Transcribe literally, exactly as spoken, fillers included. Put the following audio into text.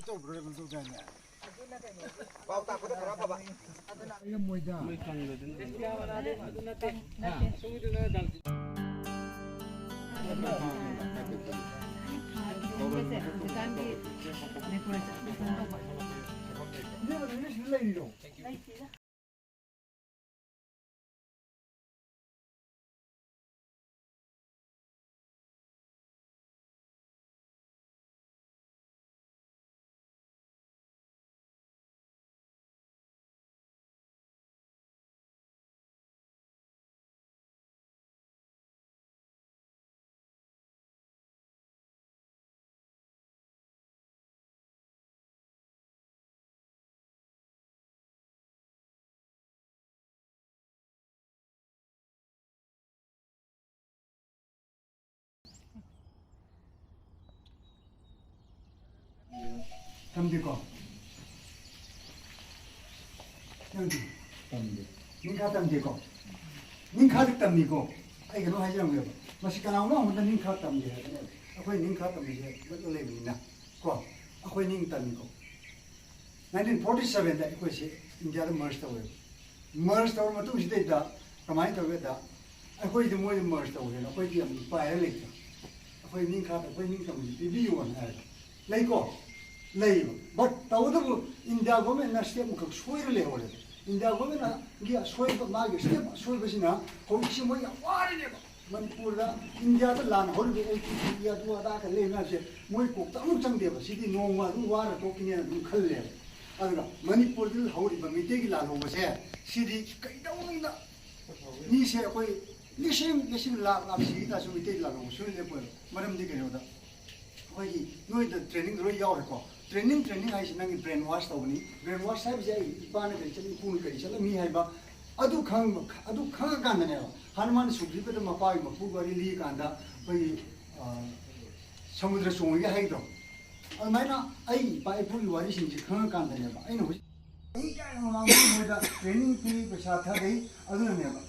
ꯇꯧꯕ꯭ꯔꯥ ꯀꯩꯅꯣ ꯇꯧꯗꯥꯏꯅꯦ? ꯄꯥꯎ ꯇꯥꯛꯄꯗ ꯈꯔ ꯐꯕ꯫ ꯑꯩꯅ ꯃꯣꯏꯗ꯫ ꯏꯕꯦꯝꯃ, ꯅꯪ ꯁꯤꯗ ꯂꯩꯔꯤꯔꯣ? ꯇꯝꯗꯦꯀꯣ? ꯅꯪꯗꯤ? ꯇꯝꯗꯦ꯫ ꯅꯤꯡꯈꯥ ꯇꯝꯗꯦꯀꯣ? ꯅꯤꯡꯈꯥꯗꯤ ꯇꯝꯃꯤꯀꯣ? ꯑꯩ ꯀꯩꯅꯣ ꯍꯥꯏꯖꯔꯝꯒꯦꯕ꯫ ꯃꯁꯤ ꯀꯅꯥꯒꯨꯝꯕ ꯑꯃꯗ ꯅꯤꯡꯈꯥ ꯇꯝꯗꯦ ꯍꯥꯏꯕꯅꯦꯕ꯫ ꯑꯩꯈꯣꯏ ꯅꯤꯡꯈꯥ ꯇꯝꯃꯤꯁꯦ ꯂꯣꯏꯅ ꯂꯩꯕꯅꯤꯅ ꯀꯣ꯫ ꯑꯩꯈꯣꯏ ꯅꯤꯡ ꯇꯝꯃꯤꯀꯣ꯫ ꯅꯥꯏꯟꯇꯤꯟ ꯐꯣꯔꯇꯤ ꯁꯚꯦꯟꯗ ꯑꯩꯈꯣꯏꯁꯦ ꯏꯟꯗꯤꯌꯥꯗ ꯃꯔꯁ ꯇꯧꯋꯦꯕ꯫ ꯃꯔꯁ ꯇꯧꯔ ꯃꯇꯨꯡꯁꯤꯗꯩꯗ ꯀꯃꯥꯏꯅ ꯇꯧꯒꯦꯗ, ꯑꯩꯈꯣꯏꯗꯤ ꯃꯣꯏꯗ ꯃꯔꯁ ꯇꯧꯈ꯭ꯔꯦꯅ ꯑꯩꯈꯣꯏꯗꯤ ꯌꯥꯝ ꯄꯥꯏꯔ ꯂꯩꯇ꯭ꯔꯣ? ꯑꯩꯈꯣꯏ ꯅꯤꯡꯈꯥꯗ ꯑꯩꯈꯣꯏ ꯅꯤꯡꯇꯝꯕꯁꯤ ꯄꯤꯕꯤꯌꯣꯅ ꯍꯥꯏꯔꯒ ꯂꯩꯀꯣ? ꯂꯩꯌꯦꯕ꯫ But ꯇꯧꯕꯇꯕꯨ ꯏꯟꯗꯤꯌꯥ ꯒꯣꯔꯃꯦꯟꯅ ꯁ꯭ꯇꯦꯞ ꯑꯃꯈꯛ ꯁꯣꯏꯔ ꯂꯩꯍꯧꯔꯦꯕ꯫ ꯏꯟꯗꯤꯌꯥ ꯒꯣꯔꯃꯦꯟꯒꯤ ꯑꯁꯣꯏꯕ, ꯃꯥꯒꯤ ꯁ꯭ꯇꯦꯞ ꯑꯁꯣꯏꯕꯁꯤꯅ ꯍꯧꯖꯤꯛꯁꯤ ꯃꯣꯏ ꯌꯥꯝ ꯋꯥꯔꯤꯅꯦꯕ꯫ ꯃꯅꯤꯄꯨꯔꯗ, ꯏꯟꯗꯤꯌꯥꯗ ꯂꯥꯟ ꯍꯧꯔꯤꯕ ꯑꯦꯜ ꯇꯤ ꯇꯤ ꯏ ꯑꯗꯨ ꯑꯗꯥ ꯀ ꯂꯩ ꯃꯌꯥꯝꯁꯦ ꯃꯣꯏ ꯀꯣꯛꯇ ꯑꯃꯨꯛ ꯆꯪꯗꯦꯕ꯫ ꯁꯤꯗꯤ ꯅꯣꯡꯃ ꯑꯗꯨꯝ ꯋꯥꯔ ꯇꯣꯛꯈꯤꯅꯦꯅ ꯑꯗꯨꯝ ꯈꯜꯂꯦꯕ꯫ ꯑꯗꯨꯒ ꯃꯅꯤꯄꯨꯔꯗ ꯍꯧꯔꯤꯕ ꯃꯤꯇꯩꯒꯤ ꯂꯥꯜꯍꯧꯕꯁꯦ ꯁꯤꯗꯤ ꯀꯩꯗꯧꯅꯨꯡꯗ ꯃꯤꯁꯦ ꯑꯩꯈꯣꯏ ꯂꯤꯁꯤꯡ, ꯂꯤꯁꯤꯡ ꯂꯥꯛ ꯂꯥꯛ ꯁꯤꯒꯤ ꯇꯥꯔꯁꯨ ꯃꯤꯇꯩꯒꯤ ꯂꯥꯜꯍꯧꯕ ꯁꯨꯡꯂꯦꯞ ꯂꯦꯞꯄꯣꯏꯕ꯫ ꯃꯔꯝꯗꯤ ꯀꯩꯅꯣꯗ ꯑꯩꯈꯣꯏꯒꯤ ꯅꯣꯏꯗ ꯇ꯭ꯔꯦꯅꯤꯡꯗ ꯂꯣꯏ ꯌꯥꯎꯔꯦꯀꯣ꯫ ꯇ꯭ꯔꯦꯅꯤꯡ, ꯇ꯭ꯔꯦꯅꯤꯡ ꯍꯥꯏꯁꯤ ꯅꯪꯒꯤ ꯕ꯭ꯔꯦꯟ ꯋꯥꯁ ꯇꯧꯕꯅꯤ꯫ ꯕ꯭ꯔꯦꯟ ꯋꯥꯁ ꯍꯥꯏꯕꯁꯦ ꯑꯩ ꯏꯄꯥꯅ ꯀꯔꯤ ꯆꯠꯂꯤ, ꯏꯄꯨꯅ ꯀꯔꯤ ꯆꯠꯂꯝꯃꯤ ꯍꯥꯏꯕ ꯑꯗꯨ ꯈꯪꯕ, ꯑꯗꯨ ꯈꯪꯉꯀꯥꯟꯗꯅꯦꯕ꯫ ꯍꯅꯨꯃꯥꯟ ꯁꯨꯒ꯭ꯔꯤꯕꯗ ꯃꯄꯥꯒꯤ ꯃꯄꯨꯒꯤ ꯋꯥꯔꯤ ꯂꯤꯔꯀꯥꯟꯗ ꯑꯩꯈꯣꯏꯒꯤ, ꯑ, ꯁꯃꯨꯗ꯭ꯔ ꯆꯣꯡꯉꯤꯒ ꯍꯥꯏꯗꯣ꯫ ꯑꯗꯨꯃꯥꯏꯅ ꯑꯩ ꯏꯄꯥ ꯏꯄꯨꯒꯤ ꯋꯥꯔꯤꯁꯤꯡꯁꯦ ꯈꯪꯉꯀꯥꯟꯗꯅꯦꯕ ꯑꯩꯅ ꯍꯧꯖꯤꯛ ꯆꯍꯤ ꯀꯌꯥꯒꯤ ꯃꯃꯥꯡꯗ ꯃꯣꯏꯗ ꯇ꯭ꯔꯦꯅꯤꯡ ꯄꯤ, ꯄꯩꯁꯥ ꯊꯥꯗꯩ, ꯑꯗꯨꯅꯅꯦꯕ꯫